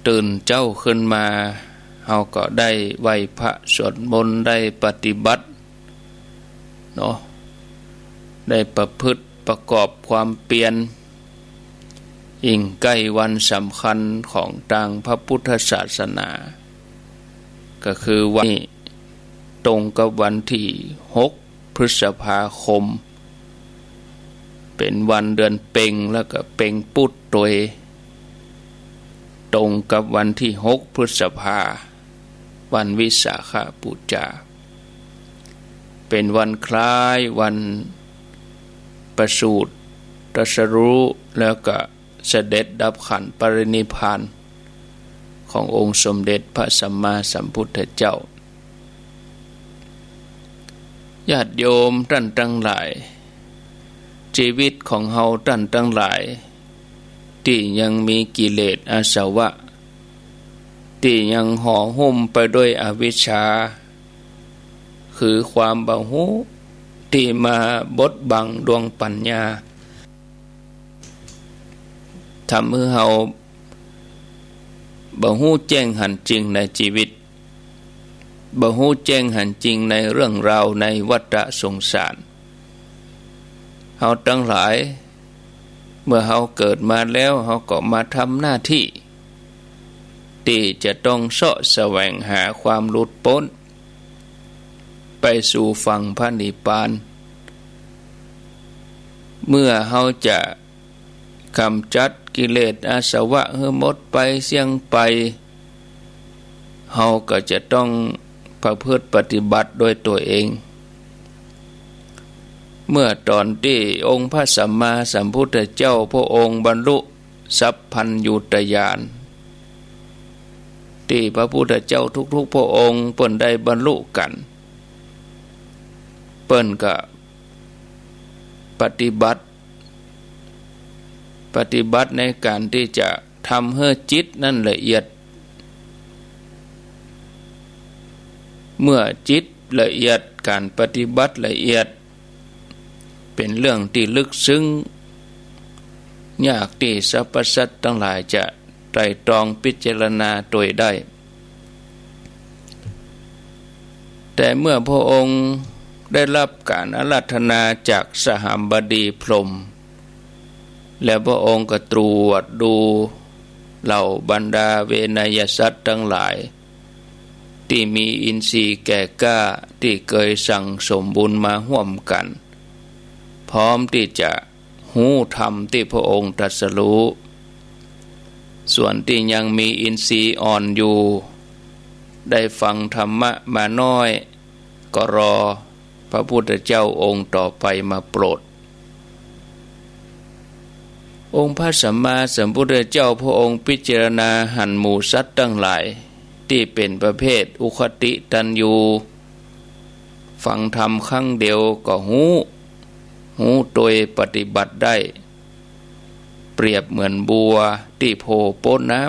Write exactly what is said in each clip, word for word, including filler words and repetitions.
ตื่นเจ๊าขึ้นมา เฮาก็ได้ไหว้พระสวดมนต์ ได้ปฏิบัติเนาะ ได้ประพฤติประกอบความเปียร อิ่งใก้วันสำคัญของตางพระพุทธศาสนา ก็คือวันนี้ ตรงกับวันตี้หกพฤษภาคม เป๋นวันเดือนเป็ง แล้วก็เป็งปุ๊ดตวย ตรงกับวันตี้หกพฤษภา วันวิสาขบูชา เป๋นวันคล้ายวันประสูติตรัสรู้ แล้วก็เสด็จดับขันธ์ปรินิพพาน ขององค์สมเด็จพระสัมมาสัมพุทธเจ้า ญาติโยมต้านตังหลาย จีวิตของเฮาต้านตังหลาย ตี้ยังมีกิเลสอาสวะ ตี้ยังห่อหุ้มไปด้วยอวิชชา คือความบ่ฮู้ ตี้มาบดบังดวงปัญญา ทำหื้อเฮาบ่ฮู้แจ้งหันจริงในจีวิต บ่ฮู้แจ้งหันจริงในเรื่องราวในวัฏสงสาร เฮาตังหลาย เมื่อเฮาเกิดมาแล้ว เฮาก็มาทำหน้าตี้ ตี้จะต้องเซาะแสวงหาความหลุดป๊น ไปสู่ฝั่งพระนิพพาน เมื่อเฮาจะก๋ำจัดกิเลสอาสวะหื้อหมดไปเสี้ยงไป เฮาก็จะต้องประพฤติปฏิบัติด้วยตั๋วเอง เมื่อต๋อนตี้องค์พระสัมมาสัมพุทธเจ้าพระองค์บรรลุสัพพัญญูตญาณ ตี้พระพุทธเจ้าทุกๆ พระองค์เปิ้นได้บรรลุกั๋น เปิ้นก็ปฏิบัติ ปฏิบัติในก๋านตี้จะทำหื้อจิตนั้นละเอียด เมื่อจิตละเอียด ก๋านปฏิบัติละเอียด เป๋นเรื่องตี้ลึกซึ้ง ยากตี้สรรพสัตว์ตังหลายจะไตร่ตรองพิจารณาตวยได้ แต่เมื่อพระองค์ได้ฮับก๋านอาราธนาจากสหบดีพรหม แล้วพระองค์ก็ตรวจดูเหล่าบรรดาเวไนยสัตว์ตังหลาย ตี้มีอินทรีย์แก่กล้า ตี้เกยสั่งสมบุญมาฮ่วมกั๋น พร้อมตี้จะฮู้ธรรมตี้พระองค์ตรัสรู้ ส่วนตี้ยังมีอินทรีย์อ่อนอยู่ ได้ฟังธรรมะมาน้อย ก็รอพระพุทธเจ้าองค์ต่อไปมาโปรด องค์พระสัมมาสัมพุทธเจ้าพระองค์พิจารณาหันหมู่สัตว์ตังหลาย ตี้เป๋นประเภทอุคติตัญญู ฟังธรรมครั้งเดียวก็ฮู้ ฮู้ตวยปฏิบัติได้ เปรียบเหมือนบัวตี้โผล่ป๊นน้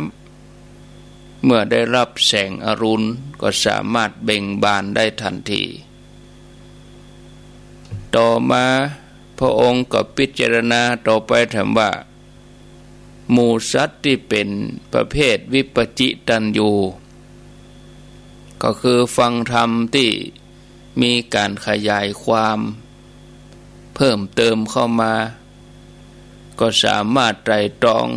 ำ เมื่อได้ฮับแสงอรุณก็สามารถเบ่งบานได้ทันที ต่อมาพระองค์ก็พิจารณาต่อไปถามว่า หมู่สัตว์ตี้เป๋นประเภทวิปจิตัญญู ก็คือฟังธรรมตี้มีก๋านขยายความเพิ่มเติมเข้ามา ก็สามารถไตร่ตรอง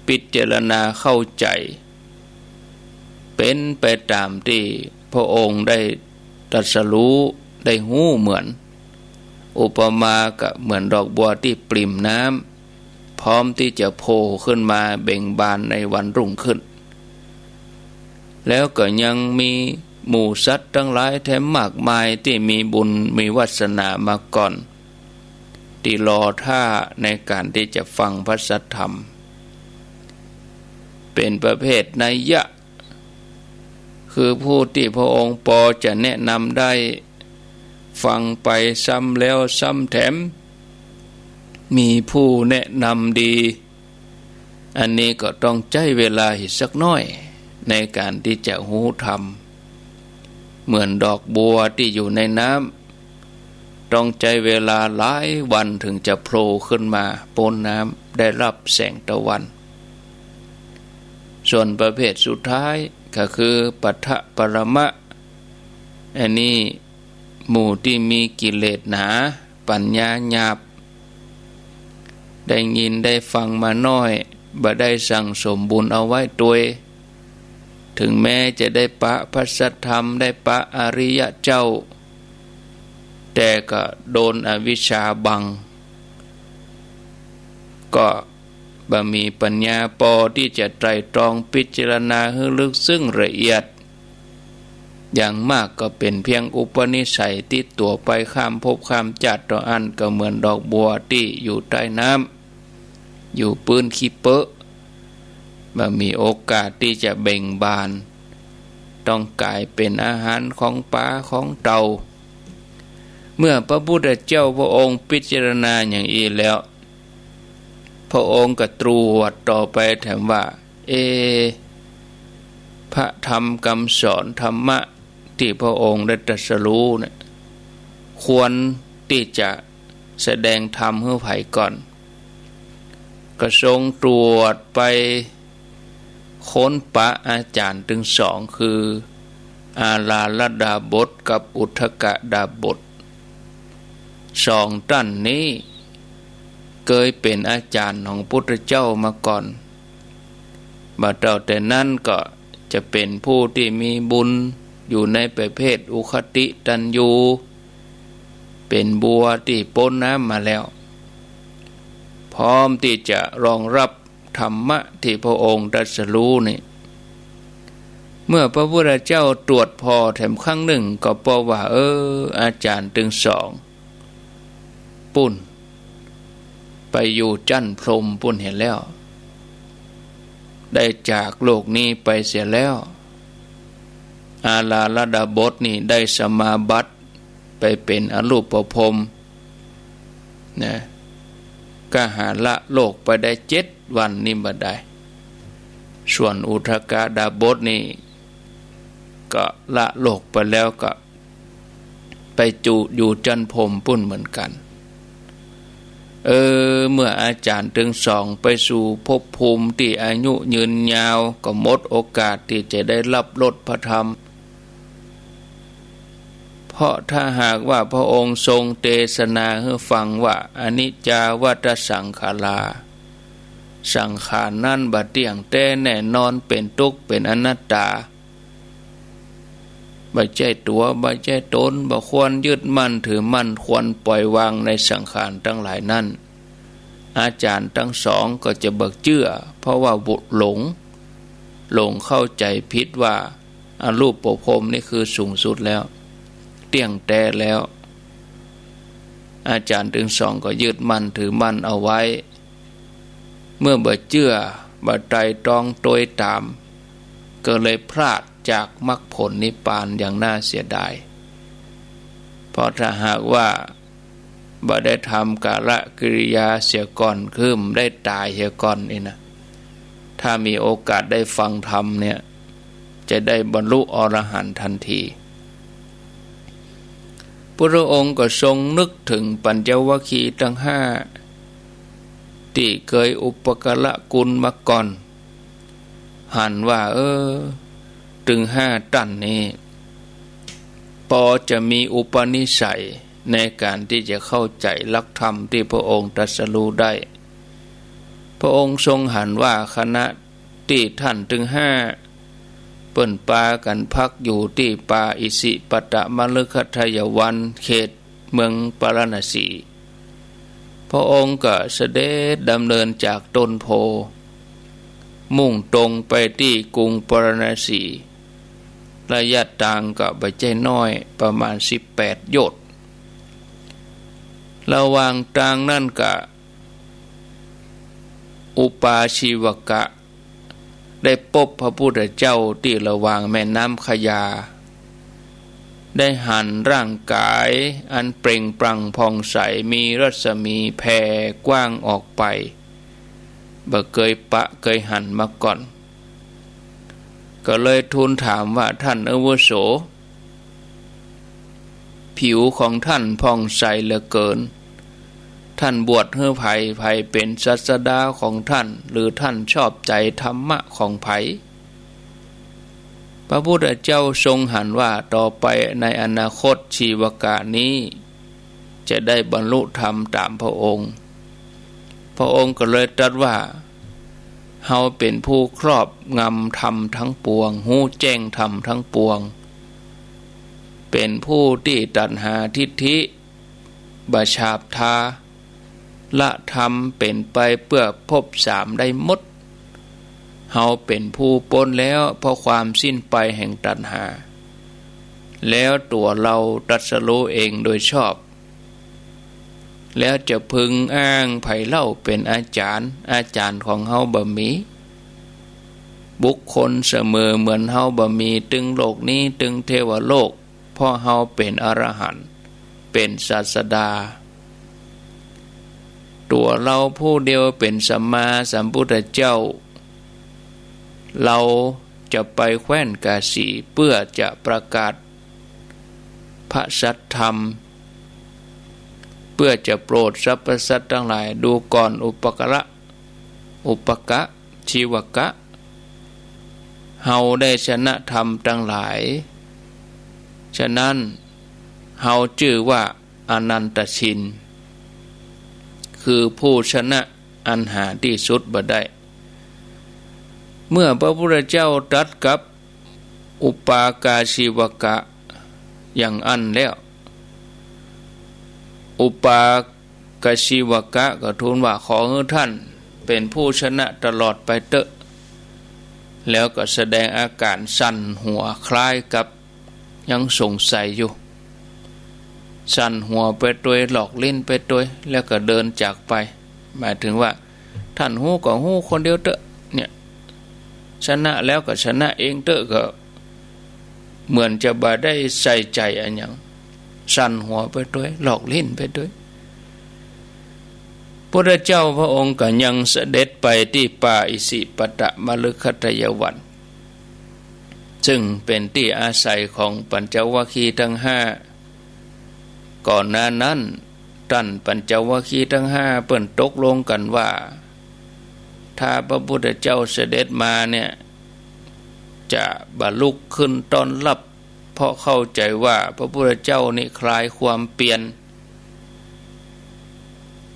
พิจารณาเข้าใจ๋ เป๋นไปต๋ามตี้พระองค์ได้ตรัสรู้ได้ฮู้เหมือน อุปมาก็เหมือนดอกบัวตี้ปริ่มน้ำ พร้อมตี้จะโผล่ขึ้นมาเบ่งบานในวันรุ่งขึ้น แล้วก็ยังมีหมู่สัตว์ตังหลายแถมมากมายตี้มีบุญมีวาสนามาก่อน ตี้รอท่าในก๋านตี้จะฟังพระสัทธรรม เป๋นประเภทนัยยะ คือผู้ตี้พระองค์ปอจะแนะนำได้ ฟังไปซ้ำแล้วซ้ำแถม มีผู้แนะนำดี อันนี้ก็ต้องใจ๊เวลาอีกสักหน้อย ในก๋านตี้จะฮู้ธรรม เหมือนดอกบัวตี้อยู่ในน้ำ ต้องใจ๊เวลาหลายวันเถิงจะโผล่ขึ้นมาป๊นน้ำ ได้ฮับแสงตะวัน ส่วนประเภทสุดท้ายก็คือปัทภะปรมะ อันนี้หมู่ตี้มีกิเลสหนา ปัญญาหยาบ ได้ยินได้ฟังมาน้อย บ่ได้สั่งสมบุญเอาไว้ตวย ถึงแม้จะได้ปะพระสัทธรรม ได้ปะอริยะเจ้า แต่ก็โดนอวิชชาบัง ก็บ่มีปัญญาปอตี้จะไตร่ตรองพิจารณาหื้อลึกซึ้งละเอียด อย่างมากก็เป๋นเพียงอุปนิสัยติดตั๋วไปข้ามภพข้ามจาติเต้าอั้น ก็เหมือนดอกบัวตี้อยู่ใต้น้ำ อยู่ปื้นขี้เป๊อะ บ่มีโอกาสตี้จะเบ่งบาน ต้องก๋ายเป๋นอาหารของปลาของเต่า เมื่อพระพุทธเจ้าพระองค์พิจารณาอย่างอี้แล้ว พระองค์ก็ตรวจต่อไปแถมว่า เอ พระธรรมกำสอนธรรมะตี้พระองค์ได้ตรัสรู้เนี่ย ควรตี้จะแสดงธรรมหื้อใผก่อน ก็ทรงตรวจไป ค้นปะอาจ๋ารย์ตึงสอง คืออาลาลดาบสกับอุทกดาบส สองต้านนี้เกยเป๋นอาจ๋ารย์ของพุทธเจ้ามาก่อน บ่าเต้าแต่นั้นก็จะเป๋นผู้ตี้มีบุญอยู่ในประเภทอุคติตัญญู เป๋นบัวตี้ป๊นน้ำมาแล้ว พร้อมตี้จะรองรับ ธรรมะตี้พระองค์ตรัสรู้นี่ เมื่อพระพุทธเจ้าตรวจผ่อแถมครั้งนึ่ง ก็ปอว่า เออ อาจ๋ารย์ตึงสอง ปุ้น ไปอยู่จั๊นพรหมปุ้นเหียแล้ว ได้จากโลกนี้ไปเสียแล้ว อาลาลดาบสนี่ได้สมาบัติไปเป๋นอรูปพรหม นะ ก็หาละโลกไปได้เจ็ดวันนี่บ่าดาย ส่วนอุทกดาบสนี่ก็ละโลกไปแล้วก็ไปจุอยู่จั๊นพรหมปุ้นเหมือนกั๋น เออ เมื่ออาจ๋ารย์ตึงสองไปสู่ภพภูมิตี้อายุยืนยาว ก็หมดโอกาสตี้จะได้รับรสพระธรรม เพราะถ้าหากว่าพระองค์ทรงเตสนาหื้อฟังว่า อนิจจาวัฏฏะสังขารา สังขารนั้นบ่เตี้ยงแต๊แน่นอน เป๋นตุ๊กข์ เป๋นอนัตตา บ่ใจ้ตั๋ว บ่ใจ้ต๋น บ่ควรยึดมั่นถือมั่น ควรปล่อยวางในสังขารตังหลายนั้น อาจ๋ารย์ตึงสองก็จะบ่เจื้อ เพราะว่าหลง หลงเข้าใจ๋ผิดว่า อรูปพรหมนี่คือสูงสุดแล้ว เตี้ยงแต๊แล้ว อาจ๋ารย์ตึงสองก็ยึดมั่นถือมั่นเอาไว้ เมื่อบ่เจื้อ บ่ไตร่ตรองตวยต๋าม ก็เลยพลาดจากมรรคผลนิพพานอย่างน่าเสียดาย เพราะถ้าหากว่า บ่ได้ทำกาลกิริยาเสียก่อน คือบ่ได้ต๋ายเสียก่อนนี่นะ ถ้ามีโอกาสได้ฟังธรรมเนี่ย จะได้บรรลุอรหันต์ทันที พุทธองค์ก็ทรงนึกเถิงปัญจวัคคีย์ตังห้า ตี้เกยอุปการะคุณมาก่อน หันว่า เออ ตึงห้าต้านนี้ ปอจะมีอุปนิสัยในก๋านตี้จะเข้าใจ๋หลักธรรมตี้พระองค์ตรัสรู้ได้ พระองค์ทรงหันว่า ขณะตี้ต้านตึงห้า เปิ้นปากั๋นพักอยู่ตี้ป่าอิสิปตนมฤคทายวัน เขตเมืองปาราณสี พระองค์ก็เสด็จดำเนินจากต้นโพธิ์ มุ่งตรงไปตี้กรุงปาราณสี ระยะตางก็บ่ใจ้น้อย ประมาณสิบแปดโยชน์ ระหว่างตางนั้นก็ อุปาชีวกะ ได้ปบพระพุทธเจ้าตี้ระหว่างแม่น้ำขยา ได้หันร่างก๋ายอันเปล่งปลั่งผ่องใส มีรัศมีแผ่กว้างออกไป บ่เกยปะเกยหันมาก่อน ก็เลยทูลถามว่า ท่านอาวุโส ผิวของท่านผ่องใสเหลือเกิน ท่านบวชหื้อใผ ใผเป๋นศาสดาของท่าน หรือท่านชอบใจ๋ธรรมะของใผ พระพุทธเจ้าทรงหันว่าต่อไปในอนาคตชีวกะนี้จะได้บรรลุธรรมต๋ามพระองค์ พระองค์ก็เลยตรัสว่า เฮาเป๋นผู้ครอบงำธรรมทั้งปวง ฮู้แจ้งธรรมทั้งปวง เป๋นผู้ตี้ตัณหาทิฏฐิบ่ฉาบทา ละธรรมเป๋นไปเปื้อภพสามได้หมด เฮาเป๋นผู้ป๊นแล้วเพราะความสิ้นไปแห่งตัณหา แล้วตั๋วเฮาตรัสฮู้เองโดยชอบ แล้วจะพึงอ้างใผเล่าเป๋นอาจ๋ารย์ อาจ๋ารย์ของเฮาบ่มี บุคคลเสมอเหมือนเฮาบ่มี ตึงโลกนี้ ตึงเทวโลก เพราะเฮาเป๋นอรหันต์ เป๋นศาสดา ตั๋วเฮาผู้เดียวเป๋นสัมมาสัมพุทธเจ้า เฮาจะไปแคว้นกาสีเปื้อจะประกาศพระสัทธรรม เปื้อจะโปรดสรรพสัตว์ตังหลาย ดูก่อนอุปกระ อุปกะ ชีวกะ เฮาได้ชนะธรรมตังหลาย ฉะนั้นเฮาจื้อว่าอนันตชิน คือผู้ชนะอันหาตี้สุดบ่ได้ เมื่อพระพุทธเจ้าตรัสกับอุปากาชีวกะอย่างอั้นแล้ว อุปากาชีวกะก็ทูลว่า ขอหื้อท่านเป๋นผู้ชนะตลอดไปเต๊อะ แล้วก็แสดงอาก๋ารสั่นหัวคล้ายกับยังสงสัยอยู่ สั่นหัวไปตวย หลอกลิ้นไปตวย แล้วก็เดินจากไป หมายถึงว่า ท่านฮู้ก็ฮู้คนเดียวเต๊อะ เนี่ย ชนะแล้วก็ชนะเองเต๊อะ ก็เหมือนจะบ่ได้ใส่ใจ๋อะหยัง สั่นหัวไปตวย หลอกลิ้นไปตวย พุทธเจ้าพระองค์ก็ยังเสด็จไปตี้ป่าอิสิปตมฤคทายวัน ซึ่งเป๋นตี้อาศัยของปัญจวัคคีย์ทั้งห้า ก่อนหน้านั้น ต้านปัญจวัคคีย์ทั้งห้าเปิ้นตกลงกั๋นว่า ถ้าพระพุทธเจ้าเสด็จมาเนี่ย จะบ่ลุกขึ้นต้อนรับ เพราะเข้าใจ๋ว่าพระพุทธเจ้านี่คลายความเปียร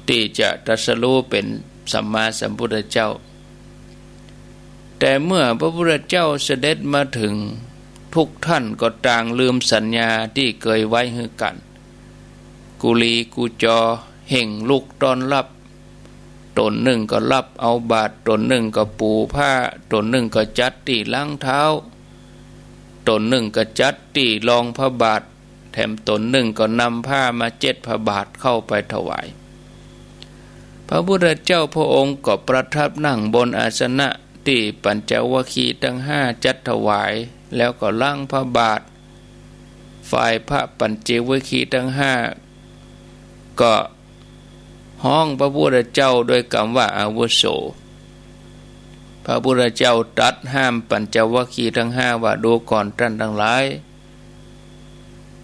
ตี้จะตรัสฮู้เป๋นสัมมาสัมพุทธเจ้า แต่เมื่อพระพุทธเจ้าเสด็จมาเถิง ทุกท่านก็ต่างลืมสัญญาตี้เกยไว้หื้อกั๋น กุลีกุจอเฮ่งลุกต้อนรับ ต๋นนึ่งก็ฮับเอาบาตร ต๋นนึ่งก็ปู๋ผ้า ต๋นนึ่งก็จัดตี้ล้างเท้า ต๋นนึ่งก็จัดตี้รองพระบาตร แถมต๋นนึ่งก็นำผ้ามาเจ็ดพระบาตรเข้าไปถวาย พระพุทธเจ้าพระองค์ก็ประทับนั่งบนอาสนะตี้ปัญจวัคคีย์ทั้งห้าจัดถวาย แล้วก็ล้างพระบาตร ฝ่ายพระปัญจวัคคีย์ทั้งห้าก็ฮ้องพระพุทธเจ้าด้วยกำว่าอาวุโส พระพุทธเจ้าตรัสห้ามปัญจวัคคีย์ทั้งห้าว่า ดูก่อนต้านตังหลาย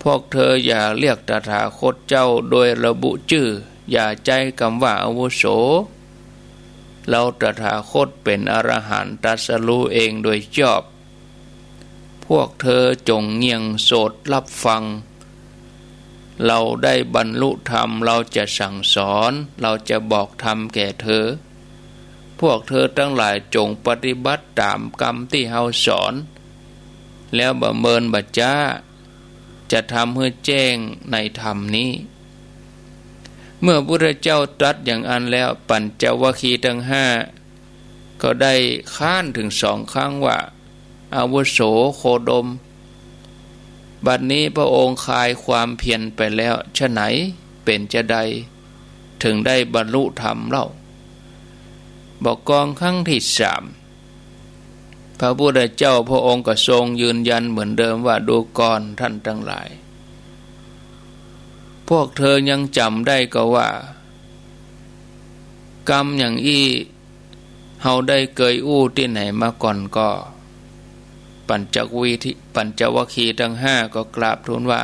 พวกเธออย่าเรียกตถาคตเจ้าโดยระบุจื้อ อย่าใจ๊กำว่าอาวุโส เฮาตถาคตเป๋นอรหันต์ตรัสฮู้เองโดยชอบ พวกเธอจงเงี่ยงโสตฮับฟัง เฮาได้บรรลุธรรม เฮาจะสั่งสอน เฮาจะบอกธรรมแก่เธอ พวกเธอตังหลายจงปฏิบัติต๋ามกำตี้เฮาสอน แล้วบ่เมินบ่จ๊า จะทำหื้อแจ้งในธรรมนี้ เมื่อพุทธเจ้าตรัสอย่างอั้นแล้ว ปัญจวัคคีย์ทั้งห้าก็ได้ค้านเถิงสองครั้งว่า อาวุโสโคดม บัดนี้พระองค์คลายความเพียรไปแล้ว ฉะไหนเป๋นจาใดเถิงได้บรรลุธรรมเล่า บ่ากองครั้งตี้สาม พระพุทธเจ้าพระองค์ก็ทรงยืนยันเหมือนเดิมว่า ดูก่อนท่านตังหลาย พวกเธอยังจ๋ำได้ก่อว่า กำอย่างอี้ เฮาได้เกยอู้ตี้ไหนมาก่อนก่อ ปัญจวัคคีย์ ปัญจวัคคีย์ตังห้าก็กราบทูลว่า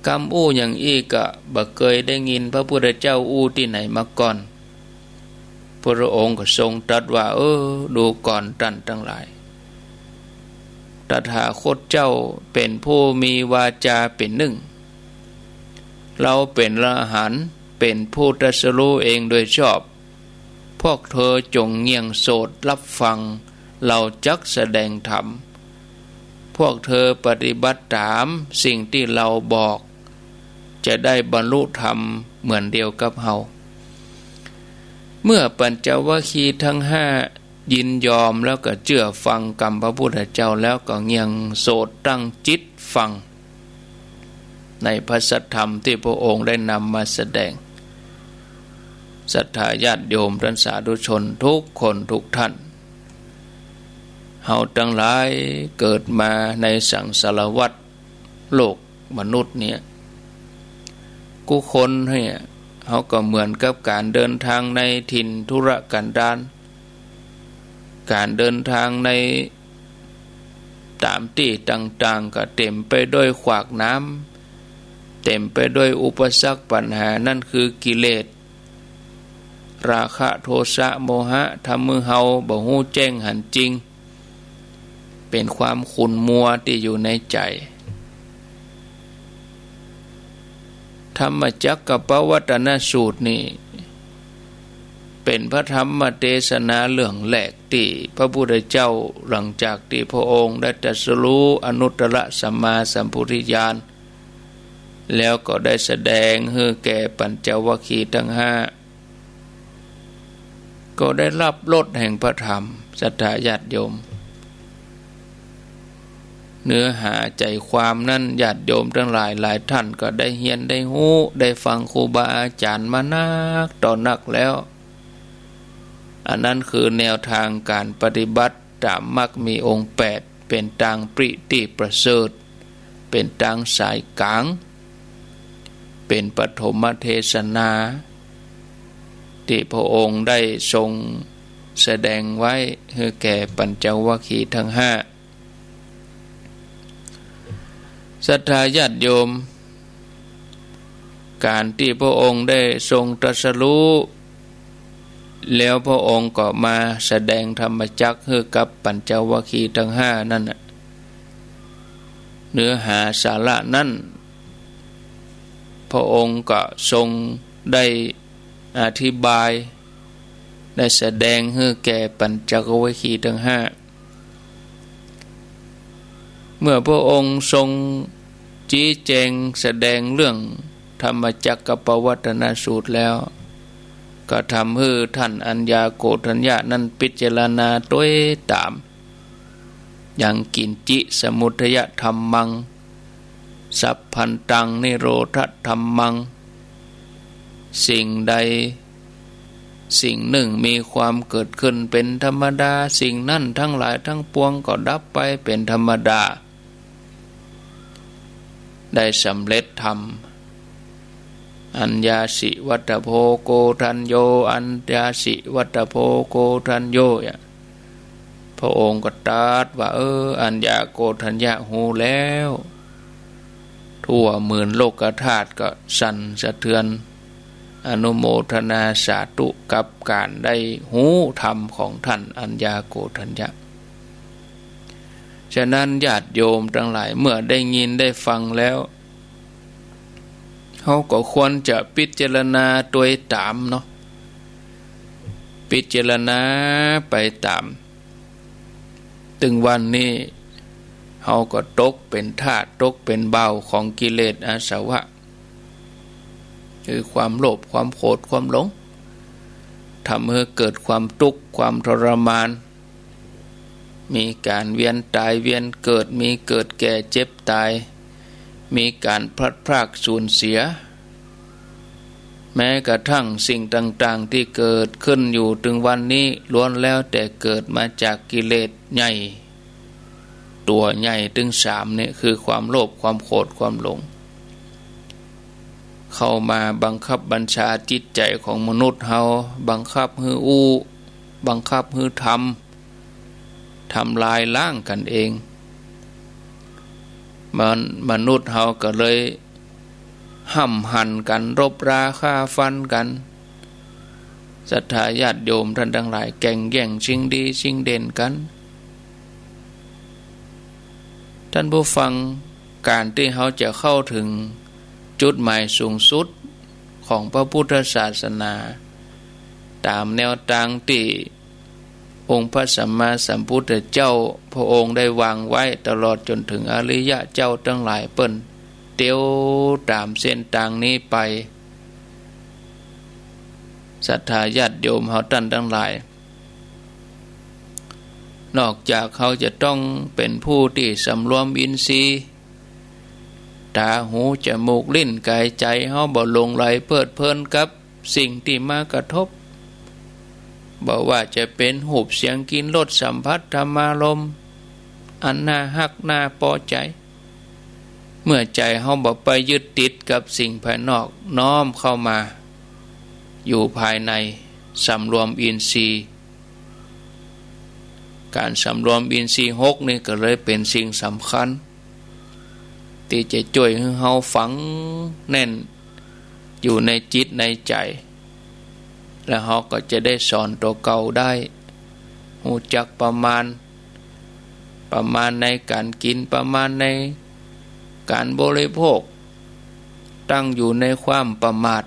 กำอู้อย่างอี้ก็บ่เกยได้ยินพระพุทธเจ้าอู้ตี้ไหนมาก่อน พระองค์ก็ทรงตรัสว่า เออ ดูก่อนต้านตังหลาย ตถาคตเจ้าเป๋นผู้มีวาจาเป๋นนึ่ง เฮาเป๋นอรหันต์ เป๋นผู้ตรัสรู้เองโดยชอบ พวกเธอจงเงี่ยงโสตรับฟัง เฮาจักแสดงธรรม พวกเธอปฏิบัติต๋ามสิ่งตี้เฮาบอก จะได้บรรลุธรรมเหมือนเดียวกับเฮา เมื่อปัญจวัคคีย์ทั้งห้ายินยอมแล้วก็เจื้อฟังกำพระพุทธเจ้าแล้วก็เงี่ยงโสตตั้งจิตฟัง ในพระสัทธรรมตี้พระองค์ได้นำมาแสดง ศรัทธาญาติโยมต้านสาธุชนทุกคนทุกท่าน เฮาตังหลายเกิดมาในสังสารวัฏโลกมนุษย์เนี่ย กู้คนเนี่ย เฮาก็เหมือนกับก๋านเดินตางในถิ่นทุรกันดาร ก๋านเดินตางในต๋ามตี้ต่างๆ ก็เต๋มไปด้วยขวากหนาม เต๋มไปด้วยอุปสรรคปัญหา นั่นคือกิเลส ราคะ โทสะ โมหะ ทำหื้อเฮาบ่ฮู้แจ้งหันจริง เป๋นความขุ่นมัวตี้อยู่ในใจ๋ ธรรมจักกัปปวัตตนสูตรนี่ เป๋นพระธรรมเตสนาเรื่องแรกตี้พระพุทธเจ้า หลังจากตี้พระองค์ได้ตรัสรู้อนุตตรสัมมาสัมโพธิญาณ แล้วก็ได้แสดงหื้อแก่ปัญจวัคคีย์ทั้งห้า ก็ได้ฮับรสแห่งพระธรรม ศรัทธาญาติโยม เนื้อหาใจ๋ความนั้น ญาติโยมตังหลายหลายต้านก็ได้เฮียนได้ฮู้ ได้ฟังครูบาอาจ๋ารย์มานักต่อนักแล้ว อันนั้นคือแนวตางก๋านปฏิบัติต๋ามมรรคมีองค์แปด เป๋นตางปริตี้ประเสริฐ เป๋นตางสายก๋าง เป๋นปฐมเทสนา ตี้พระองค์ได้ทรงแสดงไว้หื้อแก่ปัญจวัคคีย์ทั้งห้า ศรัทธาญาติโยม ก๋านตี้พระองค์ได้ทรงตรัสรู้ แล้วพระองค์ก็มาแสดงธรรมจักรหื้อกับปัญจวัคคีย์ทั้งห้านั่นน่ะ เนื้อหาสาระนั้น พระองค์ก็ทรงได้อธิบาย ได้แสดงหื้อแก่ปัญจวัคคีย์ทั้งห้า เมื่อพระองค์ทรงชี้แจงแสดงเรื่องธรรมจักกัปปวัตตนสูตรแล้ว ก็ทำหื้อต้านอัญญาโกณฑัญญะนั้นพิจารณาตวยต๋าม ยังกิญจิสมุทยธัมมัง สัพพันตังนิโรธธัมมัง สิ่งใดสิ่งนึ่งมีความเกิดขึ้นเป๋นธรรมดา สิ่งนั้นตังหลายตังปวงก็ดับไปเป๋นธรรมดา ได้สำเร็จธรรม อัญญาสิวัตโพ โกณฑัญโญ อัญญาสิวัตโพ โกณฑัญโญ เนี่ย พระองค์ก็ตรัสว่า เออ อัญญาโกณฑัญญะฮู้แล้ว ทั่วหมื่นโลกธาตุก็สั่นสะเทือน อนุโมทนาสาธุกับก๋านได้ฮู้ธรรมของต้านอัญญาโกณฑัญญะ ฉะนั้นญาติโยมตังหลาย เมื่อได้ยินได้ฟังแล้ว เฮาก็ควรจะพิจารณาตวยต๋ามเนาะ พิจารณาไปต๋าม เถิงวันนี้ เฮาก็ตกเป๋นทาส ตกเป๋นบ่าวของกิเลสอาสวะ คือความโลภ ความโกรธ ความหลง ทำหื้อเกิดความตุ๊กข์ ความทรมาน มีก๋านเวียนต๋ายเวียนเกิด มีเกิดแก่เจ็บต๋าย มีก๋านพลัดพรากสูญเสีย แม้กระทั่งสิ่งต่างๆ ตี้เกิดขึ้นอยู่เถิงวันนี้ ล้วนแล้วแต่เกิดมาจากกิเลสใหญ่ ตั๋วใหญ่ตึงสามเนี่ย คือความโลภ ความโกรธ ความหลง เข้ามาบังคับบัญชาจิตใจ๋ของมนุษย์เฮา บังคับหื้ออู้ บังคับหื้อทำ ทำลายล้างกั๋นเอง มัน มนุษย์เฮาก็เลย ห้ำหั่นกั๋น รบราฆ่าฟันกั๋น ศรัทธาญาติโยมต้านตังหลาย แก่งแย่งชิงดีชิงเด่นกั๋น ต้านผู้ฟัง ก๋านตี้เฮาจะเข้าเถิงจุดหมายสูงสุดของพระพุทธศาสนา ต๋ามแนวตางตี้องค์พระสัมมาสัมพุทธเจ้าพระองค์ได้วางไว้ ตลอดจ๋นเถิงอริยะเจ้าตังหลายเปิ้นเตียวต๋ามเส้นตางนี้ไป ศรัทธาญาติโยมเฮาต้านตังหลาย นอกจากเฮาจะต้องเป๋นผู้ตี้สำรวมอินทรีย์ ต๋า หู จมูก ลิ้น ก๋าย ใจ๋ เฮาบ่หลงใหลเพลิดเพลินกับสิ่งตี้มากระทบ บ่ว่าจะเป๋นรูป เสียง กลิ่น รส สัมผัส ธรรมารมณ์ อันน่าฮักน่าปอใจ๋ เมื่อใจ๋เฮาบ่ไปยึดติดกับสิ่งภายนอก น้อมเข้ามาอยู่ภายใน สำรวมอินทรีย์ ก๋านสำรวมอินทรีย์หกนี่ก็เลยเป๋นสิ่งสำคัญ ตี้จะจ้วยหื้อเฮาฝังแน่นอยู่ในจิตในใจ๋ แล้วเฮาก็จะได้สอนตั๋วเก่าได้ ฮู้จักประมาณ ประมาณในก๋านกิ๋น ประมาณในก๋านบริโภค ตั้งอยู่ในความประมาท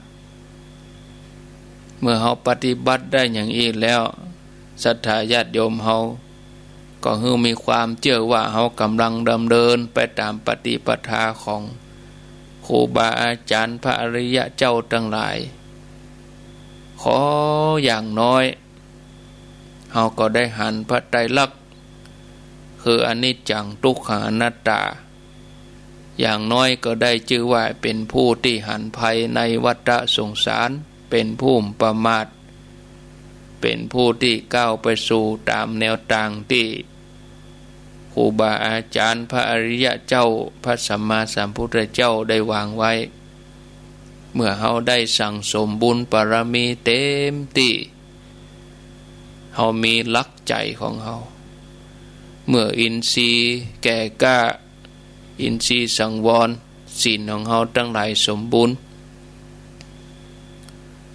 เมื่อเฮาปฏิบัติได้อย่างอี้แล้ว ศรัทธาญาติโยมเฮา ก็หื้อมีความเจื้อว่าเฮากำลังดำเนินไปต๋ามปฏิปทาของครูบาอาจ๋ารย์พระอริยะเจ้าตังหลาย ขออย่างน้อย เฮาก็ได้หันพระไตรลักษณ์ คืออนิจจัง ทุกขัง อนัตตา อย่างน้อยก็ได้จื้อว่าเป๋นผู้ตี้หันภัยในวัฏสงสาร เป๋นผู้บ่ประมาท เป๋นผู้ตี้ก้าวไปสู่ต๋ามแนวตางตี้ครูบาอาจ๋ารย์พระอริยะเจ้า พระสัมมาสัมพุทธเจ้าได้วางไว้ เมื่อเฮาได้สั่งสมบุญบารมีเต๋มตี้ เฮามีหลักใจ๋ของเฮา เมื่ออินทรีย์แก่กล้า อินทรีย์สังวร ศีลของเฮาตังหลายสมบูรณ์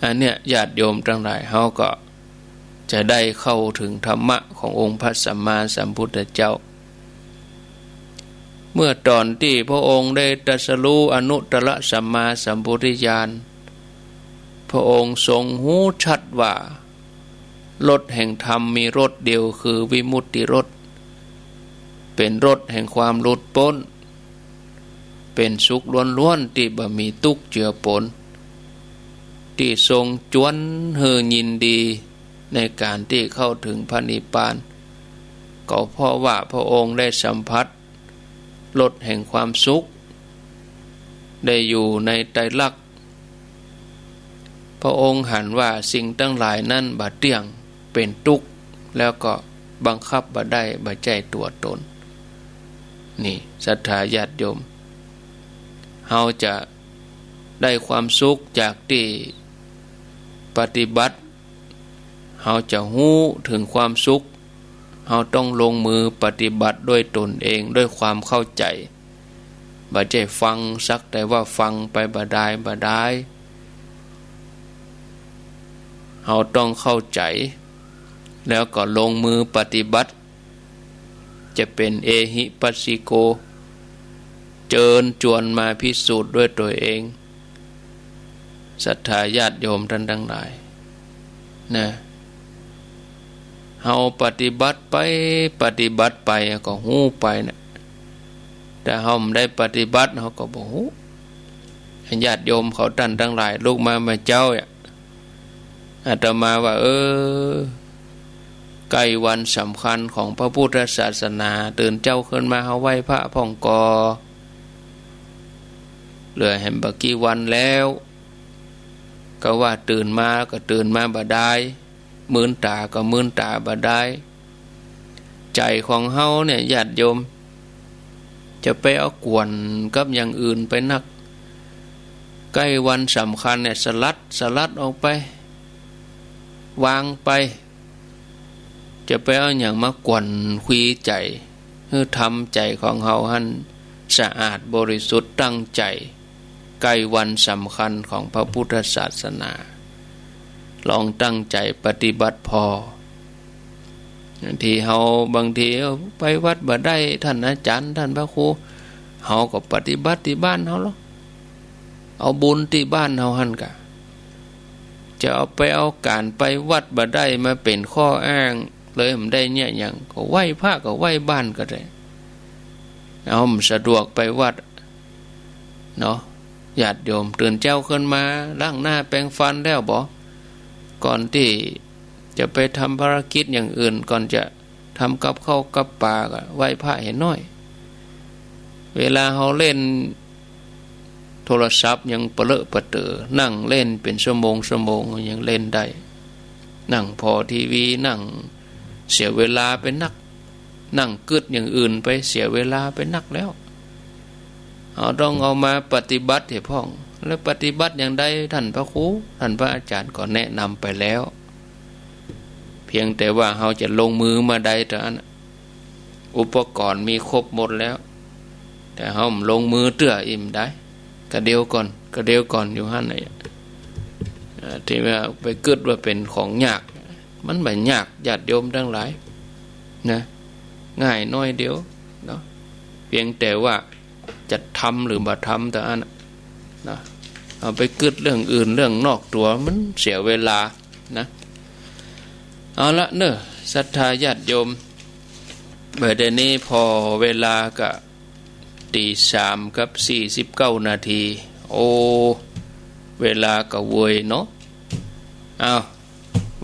อันเนี้ยญาติโยมตังหลาย เฮาก็จะได้เข้าเถิงธรรมะขององค์พระสัมมาสัมพุทธเจ้า เมื่อต๋อนตี้พระองค์ได้ตรัสรู้อนุตตรสัมมาสัมโพธิญาณ พระองค์ทรงฮู้ชัดว่า รสแห่งธรรมมีรสเดียว คือวิมุตติรส เป๋นรสแห่งความหลุดป๊น เป๋นสุขล้วนๆ ตี้บ่มีตุ๊กข์เจือปน ตี้ทรงจวนหื้อยินดีในก๋านตี้เข้าเถิงพระนิพพาน ก็เพราะว่าพระองค์ได้สัมผัสรสแห่งความสุข ได้อยู่ในไตรลักษณ์ พระองค์หันว่าสิ่งตังหลายนั้นบ่เตี้ยง เป๋นตุ๊กข์ แล้วก็บังคับบ่ได้ บ่ใจ้ตั๋วต๋น นี่ศรัทธาญาติโยม เฮาจะได้ความสุขจากตี้ปฏิบัติ เฮาจะฮู้เถิงความสุข เฮาต้องลงมือปฏิบัติด้วยต๋นเอง ด้วยความเข้าใจ๋ บ่ใจ้ฟังสักแต่ว่าฟังไปบ่ดายบ่ดาย เฮาต้องเข้าใจ๋ แล้วก็ลงมือปฏิบัติ จะเป๋นเอหิปัสสิโก เจิญจวนมาพิสูจน์ด้วยตั๋วเอง ศรัทธาญาติโยมต้านตังหลาย นะ เฮาปฏิบัติไป ปฏิบัติไปก็ฮู้ไปนะ แต่เฮาบ่ได้ปฏิบัติ เฮาก็บ่ฮู้ ญาติโยมเขาต้านตังหลาย ลุกมาเมื่อเจ๊าเนี่ย อาตมาว่า เออ ใก้วันสำคัญของพระพุทธศาสนา ตื่นเจ๊าขึ้นมาเฮาไหว้พระพ่องก่อ เหลือแหมบ่กี่วันแล้ว ก็ว่าตื่นมาก็ตื่นมาบ่ดาย มืนต๋าก็มืนต๋าบ่ดาย ใจ๋ของเฮาเนี่ยญาติโยม จะไปเอาก๋วนกับอย่างอื่นไปนัก ใก้วันสำคัญเนี่ย สลัด สลัดออกไป วางไป จะไปเอาหยังมาก๋วนควีใจ๋ หื้อธรรมใจ๋ของเฮาหั้นสะอาดบริสุทธิ์ ตั้งใจ๋ ใก้วันสำคัญของพระพุทธศาสนา ลองตั้งใจ๋ปฏิบัติผ่อ บางทีเฮา บางทีไปวัดบ่ได้ ท่านอาจ๋ารย์ ท่านพระครู เฮาก็ปฏิบัติตี้บ้านเฮาลอ เอาบุญตี้บ้านเฮาหั้นกา จะเอาไป เอาก๋านไปวัดบ่ได้มาเป๋นข้ออ้างเลย บ่ได้เยียะหยัง ก็ไหว้พระก็ไหว้บ้านก็ได้ เอา บ่สะดวกไปวัดเนาะ ญาติโยม ตื่นเจ๊าขึ้นมา ล้างหน้าแปรงฟันแล้วบ่ ก่อนตี้จะไปทำภารกิจอย่างอื่น ก่อนจะทำกับข้าวกับป๋าก็ไหว้พระเหียหน้อย เวลาเฮาเล่นโทรศัพท์ยังปะเลอะปะเต๋อ นั่งเล่นเป๋นชั่วโมงชั่วโมงยังเล่นได้ นั่งผ่อทีวี นั่งเสียเวลาไปนัก นั่งกึ๊ดอย่างอื่นไปเสียเวลาไปนักแล้ว เฮาต้องเอามาปฏิบัติเหียพ่อง แล้วปฏิบัติอย่างใด ท่านพระครู ท่านพระอาจ๋ารย์ก็แนะนำไปแล้ว เพียงแต่ว่าเฮาจะลงมือเมื่อใดเต้าอั้น อุปกรณ์มีครบหมดแล้ว แต่เฮาบ่ลงมือเตื้อ อิ๋มได้ กะเดียวก่อน กะเดียวก่อนอยู่หั้นน่ะ เอ่อ ตี้ว่าไปกึ๊ดว่าเป๋นของยาก มันบ่ยาก ญาติโยมตังหลายนะ ง่ายน้อยเดียวเนาะ เพียงแต่ว่าจะทำหรือบ่ทำเต้าอั้นน่ะนะ เอาไปกึ๊ดเรื่องอื่น เรื่องนอกตั๋ว มันเสียเวลานะ เอาละเน่อ ศรัทธาญาติโยม บ่ายเดี๋ยวนี้ผ่อเวลาก็ ตีสามกับสี่สิบเก้านาที โอ้ เวลาก็เวยเนาะ อ้าว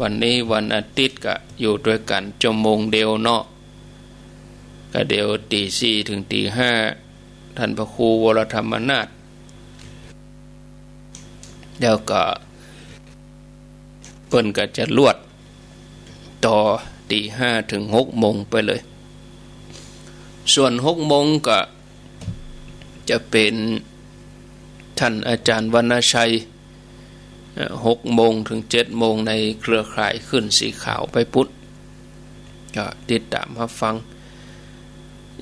วันนี้วันอาทิตย์ก็อยู่ตวยกั๋นชั่วโมงเดียวเนาะ ก็เดี๋ยวตีสี่เถิงตีห้า ท่านพระครูวรธรรมนาถ แล้วก็ เปิ้นก็จะลวดต่อตีห้าเถิงหกโมงไปเลย ส่วนหกโมงก็จะเป๋นท่านอาจ๋ารย์วรรณชัย เอ่อ หกโมงเถิงเจ็ดโมงในเครือข่ายคลื่นสีขาวไปปุ้น ก็ติดต๋ามฮับฟัง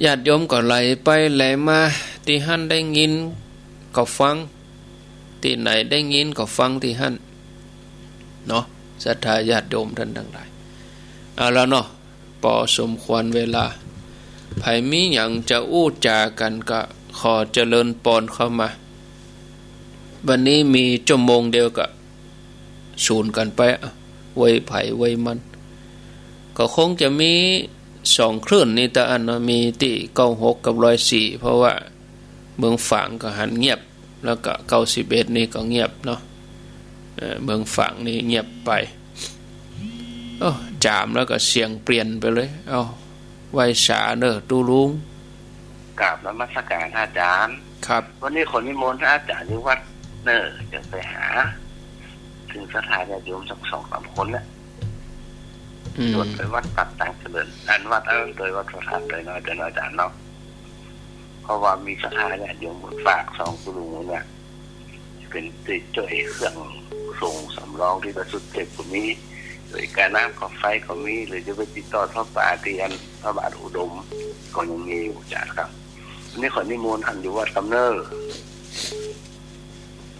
ญาติโยมก็ไหลไปไหลมา ตี้หั้นได้ยินก็ฟัง ตี้ไหนได้ยินก็ฟังตี้หั้นเนาะ ศรัทธาญาติโยมท่านตังหลาย เอาละเนาะ ปอสมควรเวลา ใผมีหยังจะอู้จ๋ากั๋นก็ขอเจริญปอนเข้ามา วันนี้มีชั่วโมงเดียวก็สูนกั๋นไป เวยใผเวยมัน ก็คงจะมีสองคลื่นนี้เต้าอั้นเนาะ มีตี้เก้าหกกับร้อยสี่ เพราะว่าเมืองฝางก็หันเงียบ แล้วก็เก้าสิบเอ็ดนี่ก็เงียบเนาะ เอ่อ เมืองฝางนี่เงียบไป โอ้ จ๋ามแล้วก็เสียงเปลี่ยนไปเลย เอ้า ไหว้สาเน่อ ตุ๊ลุง กราบนมัสก๋านอาจ๋ารย์ ครับ วันนี้ขอนิมนต์อาจ๋ารย์อยู่วัดเน่อ จะไปหา เถิงศรัทธาญาติโยมสักสองสามคนเนี่ย อืม ชวนไปวัดป่าตังเจริญ อันวัดอันนั้นตวย วัดพระธาตุตวยน้อย ตวยน้อยอาจ๋ารย์เนาะ เพราะว่ามีศรัทธาญาติโยมฝากสองตุ๊ลุงเนี่ย เป๋นตี้จ้วยเครื่องสรงสำรองตี้ประสุทธิ์เทพก็มี หรือก๋าน้ำก๋าไฟก็มี หรือจะไปติดต่อทอดป่าตี้อันพระบาทอุดม ก็ยังมีอยู่อาจ๋ารย์ครับ อันนี้ขอนิมนต์หั้นอยู่วัดกำเนิด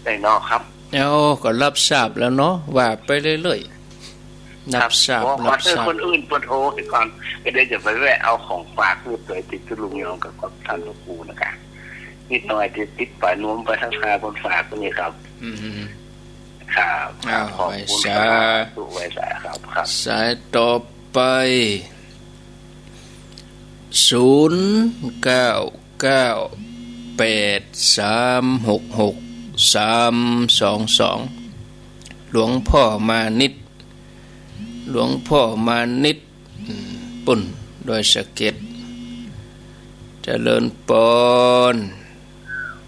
ได้เนาะครับ เอ้า ก็ฮับทราบแล้วเนาะ ว่าไปเรื่อยๆ ครับ ฮับทราบ บอกว่า ฮับทราบ เออ คนอื่นเปิ้นโทรไปก่อน ก็เดี๋ยวจะไปแวะเอาของฝากขึ้นไปติดตุ๊ลุงยองกับท่านพระครูนะกะ นิดหน่อยจะติดไปนวมไปทักทายคนฝากคนนี้ครับ อืม ครับ อ้าว ขอบคุณ ไหว้สา ครับ ไหว้สาครับ ครับ สายต่อไป ศูนย์เก้าเก้าแปดสามหกหกสามสองสอง หลวงพ่อมานิต หลวงพ่อมานิต อืม ปุ้นดอยสะเก็ด เจริญปอน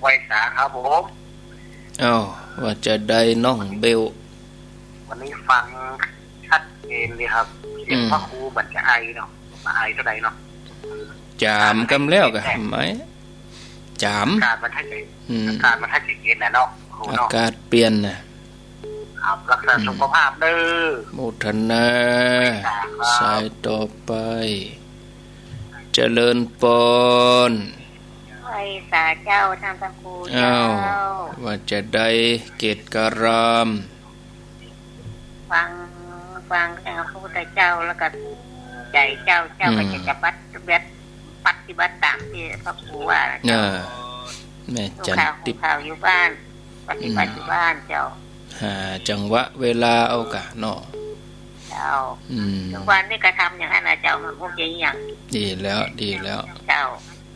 ไหว้สาครับผม อ้าว ว่าจะใดน้องเบล วันนี้ฟังชัดเจนดีครับ เสียง อืม พระครูบ่จะไอเนาะ บ่ไอเต้าใดเนาะ จ๋ามกำแล้วกะ ไหม จ๋าม อากาศมันให้ อืม อากาศมันให้เย็นๆ น่ะเนาะ ครูเนาะ อากาศเปลี่ยนน่ะ ครับ รักษา อืม สุขภาพเด้อ โมทนา ครับ สายต่อไป เจริญปอน อ่า สาเจ้า ท่านพระครู อ้าว เจ้า ว่าจะใด เกตุการาม ฟัง ฟังเสียงพระพุทธเจ้าแล้วก็ใจ๋เจ้า เจ้าก็ อืม จะปฏิบัติ ปฏิบัติต๋ามตี้พระครูว่านะเจ้า อ่า แม่จันทิพย์ ลูกข่าวอยู่บ้าน ปฏิบัติ อืม อยู่บ้านเจ้า หาจังหวะเวลาเอาก่ะเนาะ เจ้า อืม ทุกวันนี้ก็ทำอย่างนั้นนะเจ้า มันคงจะอย่าง ดีแล้ว ดีแล้ว เจ้า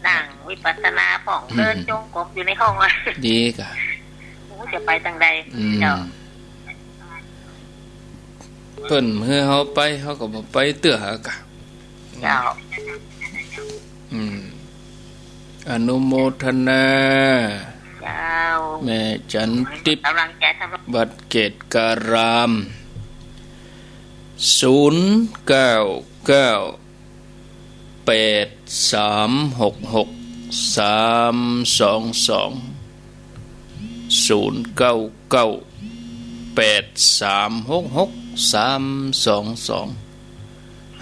นั่งวิปัสสนาพ่อง อืม เดินจงกรมอยู่ในห้องอะ ดีก่ะ โอ้ จะไปตางใด อืม เจ้า เปิ้นหื้อเฮาไป เฮาก็บ่ไปเตื้อก่ะ เจ้า อืม อนุโมทนา เจ้า แม่จันทิพย์ กำลังใจสำหรับ วัดเกตุการาม ศูนย์เก้าเก้า แปดสามหกหกสามสองสอง ศูนย์เก้าเก้า แปดสามหกหกสามสองสอง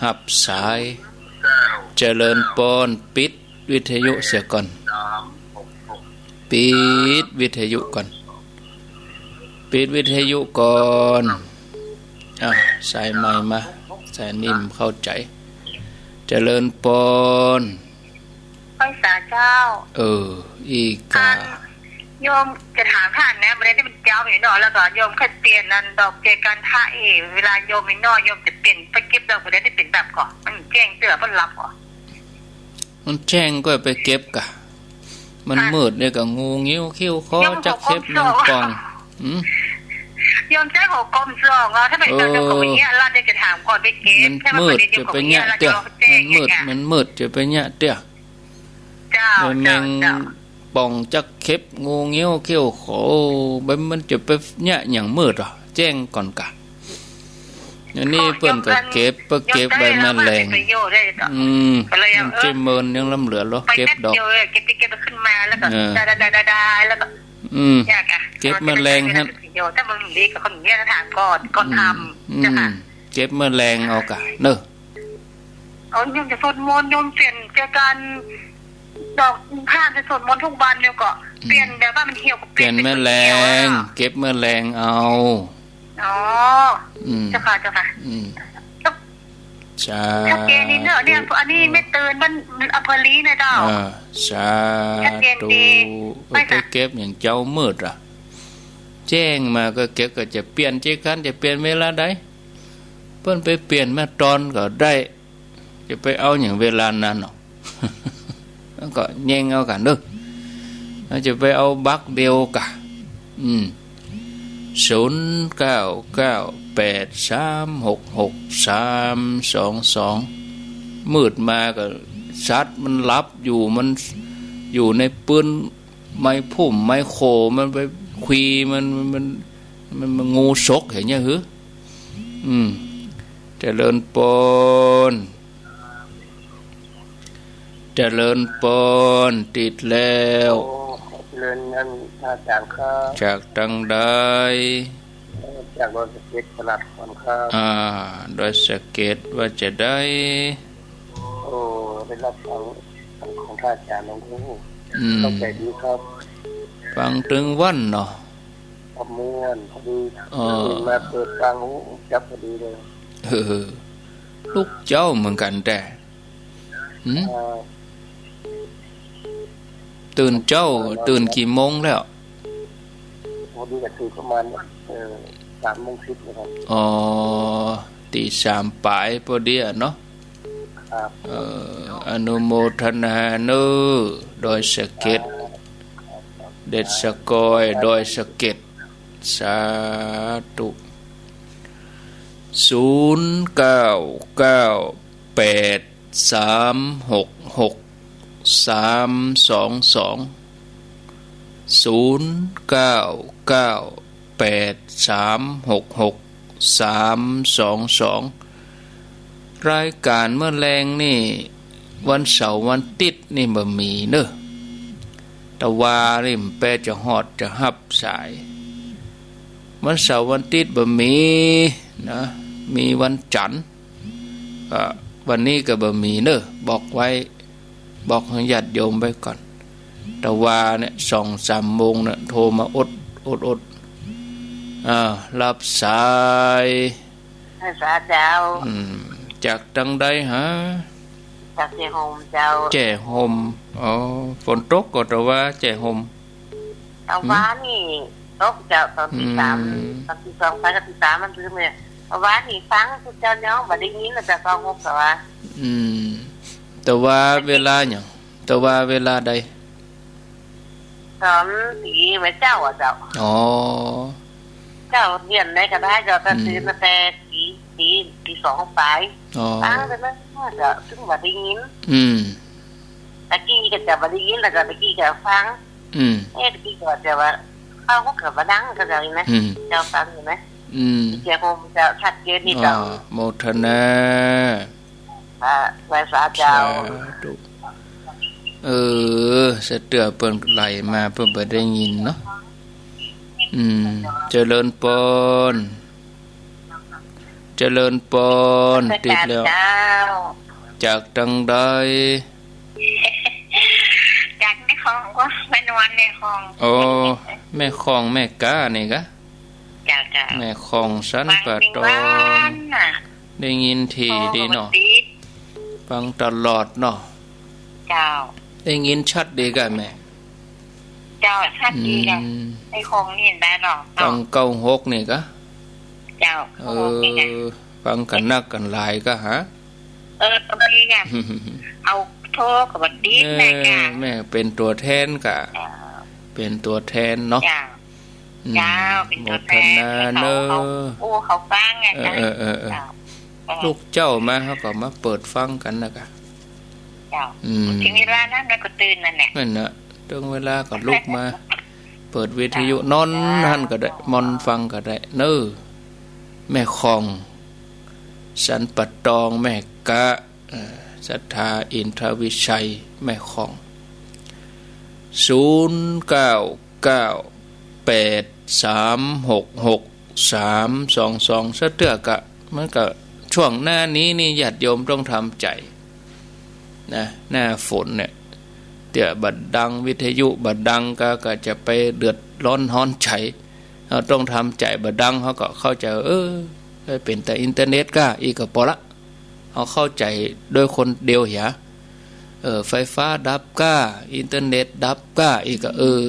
ฮับสาย เจริญปอน ปิดวิทยุเสียก่อน ปิดวิทยุก่อน ปิดวิทยุก่อน อ่ะ สายใหม่มา สายนิ่มเข้าใจ๋ เจริญปอน ไหว้สาเจ้า เออ อีกา อัน โยมจะถามต้านนะ บ่าเดี่ยวนี้เป๋นเจ๊าอยู่เนาะ แล้วก็โยมเคยเปลี่ยนอันดอกเจกันทะเอ เวลาโยมมีน้อย โยมจะเปลี่ยนไปเก็บดอกบ่าเดี่ยวนี้เป๋นแบบก่อ มันแจ้งเตื๋อนเปิ้นฮับก่อ มันแจ้งก็ไปเก็บก่ะ มัน อ่ะ มืดเนี่ยก็งูงิ้วเขี้ยวขอ โยม จักเข็บ หัวกลมสอง แมงป่อง หืม โยมใจ๊หัวกลมสองอ่ะ ถ้าเป๋น เออ เจ้าของเฮียนลาดเนี่ยจะถามก่อนไปเก็บ มัน ถ้ามัน มืด บ่าเดี่ยวนี้ จะไปเยียะเตี้ย โยมขออนุญาตลาด มันมืด เจ้า จะไปเก็บ มันมืด จะไปเยียะเตี้ย เจ้า เออ เจ้า แมง เจ้า ป่องจักเข็บ งูงิ้วเขี้ยวขอ ใบมันจะไปเยียะหยังมืดอ่ะ แจ้งก่อนก่ะ อันนี้เปิ้นก็เก็บ เปิ้นเก็บใบแมลง อืม มันจะเมินยังล้ำเหลือเหรอ เก็บดอก เก็บ เก็บขึ้นมาแล้วก็ เออ ได้ ได้ ได้ ได้ แล้วก็ อืม เก็บแมลงฮะ ถ้ามันดีก็คนเนี้ยถามก่อน ก่อนทำ อืม เจ้าค่ะ เก็บแมลงเอาก่ะ เนอะ เอา โยมจะสวดมนต์ โยมเปลี่ยนเจกัน ดอกพระจะสวดมนต์ทุกวัน แล้วก็ อืม เปลี่ยนแบบว่ามันเหี่ยวก็เปลี่ยน เปลี่ยนแมลง เปลี่ยน เก็บแมลงเอา อ๋อ อืม เจ้าค่ะ เจ้าค่ะ อืม สาธุ ชัดเจนดีเนอะเนี่ย อันนี้แม่เตินบ้านอำเภอลีนะเจ้า อ่า สาธุ ชัดเจนดี โอ้ย ไปค่ะ ไปเก็บอย่างเจ๊ามืดอ่ะ แจ้งมาก็เก็บ ก็จะเปลี่ยนเจกัน จะเปลี่ยนเวลาใด เปิ้นไปเปลี่ยนมาตอนก็ได้ จะไปเอาอย่างเวลานั้นเนาะ แล้วก็แย่งเอาก่ะเนอะ แล้วจะไปเอาบักเดียวก่ะ อืม ศูนย์เก้าเก้าแปดสามหกหกสามสองสอง มืดมาก็สัตว์มันหลับอยู่ มันอยู่ในปื้น ไม้พุ่มไม้โค มันไปควี มัน มัน มัน มัน มันงูฉกเหียะเนี่ยหือ อืม เจริญปอน เจริญปอน ติดแล้ว โอ้ เจริญงานอาจ๋ารย์ครับ จากตางใด จากดอยสะเก็ด พระนครครับ อ่า ดอยสะเก็ด ว่าจะใด โอ้ ได้ฮับฟังของท่านอาจ๋ารย์หลวงปู่ อืม เข้าใจ๋ดีครับ ฟังตึงวันเนาะ ครับ ม่วนพอดี เออ ตื่นมาเปิดฟัง โอ้ จับพอดีเลย เออ ลุกเจ๊าเหมือนกั๋นแต๊ หืม อ่า ตื่นเจ๊า ตื่นกี่โมงแล้ว พอดีก็ตื่นประมาณ เอ่อ สามโมงสิบนะครับ อ๋อ ตีสามป๋ายพอดีอะเนาะ ครับ เอ่อ อนุโมทนาเน้อ ดอยสะเก็ด เด็ดสะกอย ดอยสะเก็ด สาธุ ศูนย์เก้าเก้าแปดสามหกหกสามสองสอง ศูนย์เก้าเก้าแปดสามหกหกสามสองสอง รายก๋านเมื่อแลงนี่ วันเสาร์วันติ๊ดนี่บ่มีเน้อ ตะวานี่มันแปจะฮอดจะฮับสาย วันเสาร์วันติ๊ดบ่มีนะ มีวันจั๋นทร์ ก็วันนี้ก็บ่มีเน้อ บอกไว้ บอกหื้อญาติโยมไว้ก่อน ตะวาเนี่ย สองสามโมงเนี่ย โทรมาอด อด อด อ่า ฮับสาย ฮับสายเจ้า อืม จากตังใดฮะ จากแจ้ห่มเจ้า แจ้ห่ม อ๋อ ฝนตกก่อตะวา แจ้ห่ม ตะวานี่ตกเจ้า ต๋อนตีสาม อืม ต๋อนตีสองไปกับตีสามมันลืมเนี่ย ตะวานี่ฟังผู้เจ้ายังบ่ได้ยินนะเจ้า เก้าหกตะวา อืม ตะวาเวลาหยัง ตะวาเวลาใด ต๋อนตี เมื่อเจ๊าอะเจ้า อ๋อ เจ๊าเวียนได้ก็ได้เจ้า ก็ อืม ตื่นตั้งแต่ตี ตี ตีสองไป อ๋อ ฟังไปนั่นเจ้า ซึ่งบ่ได้ยิน อืม ตะกี้ก็จะบ่ได้ยิน แล้วก็ตะกี้ก็ฟัง อืม เอ๊ะ ตะกี้ก็จะว่า เก้าหกก็บ่ดังก็จะนี่นะ อืม เจ้าฟังอยู่นะ อืม เสียงผมจะชัดเจนนี่เจ้า อ๋อ โมทนา อ่า ไหว้สาเจ้า สาธุ เออ สะเตื้อเปิ้นไหลมาเปิ้นบ่ได้ยินเนาะ อืม เจริญปอน เจริญปอน ติดแล้ว เจ้า จากตังใด จากแม่ของ ก็แม่นวลแม่ของ อ๋อ แม่ของแม่ก๊านี่กะ เจ้า เจ้า แม่ของสันป่าตอง ฟังนิวานน่ะ ได้ยินถี่ดีเนาะ ฟังตลอดเนาะ เจ้า ได้ยินชัดดีกะแม่ เจ้า ชัดดีกะ อืม ไอ้ของนี่ได้เนาะ ฟังเก้าหกนี่กะ เจ้า เออ เก้าหกนี่กะ ฟังกั๋นนักกั๋นหลายกะฮะ เออ ก็มีไง เอาโทรกับบัดนี้ เออ แม่กะ แม่เป๋นตั๋วแทนกะ เจ้า เป๋นตั๋วแทนเนาะ เจ้า อืม เจ้า เป๋นตั๋วแทน โมทนาเนาะ เขา โอ้ เขาฟังไง เออ เจ้า เออ เออ เออ เจ้า เออ ลูกเจ้ามาเขาก็มาเปิดฟังกั๋นนะกะ เจ้า อืม เถิงเวลานั้นมันก็ตื่นนั่นแหละ นั่นน่ะ เถิงเวลาก็ลุกมา เปิดวิทยุ เจ้า นอนหั้นก็ได้ เจ้า มอนฟังก็ได้ เน้อ แม่ของ สันป่าตอง แม่ก๊า เอ่อ ศรัทธาอินทรวิชัย แม่ของ ศูนย์เก้าเก้าแปดสามหกหกสามสองสอง สะเตื้อกะ มันก็ช่วงหน้านี้นี่ญาติโยมต้องทำใจ๋นะ หน้าฝนเนี่ย เตื้อบ่ดัง วิทยุบ่ดังกะ ก็จะไปเดือดร้อนฮ้อนใจ๋ เฮาต้องทำใจ๋ บ่ดังเฮาก็เข้าใจ๋ เออ เป๋นแต่อินเทอร์เน็ตกะ อี้ก็ปอละ เฮาเข้าใจ๋โดยคนเดียวเหีย เออ ไฟฟ้าดับกะ อินเทอร์เน็ตดับกะ อี้ก็ เออ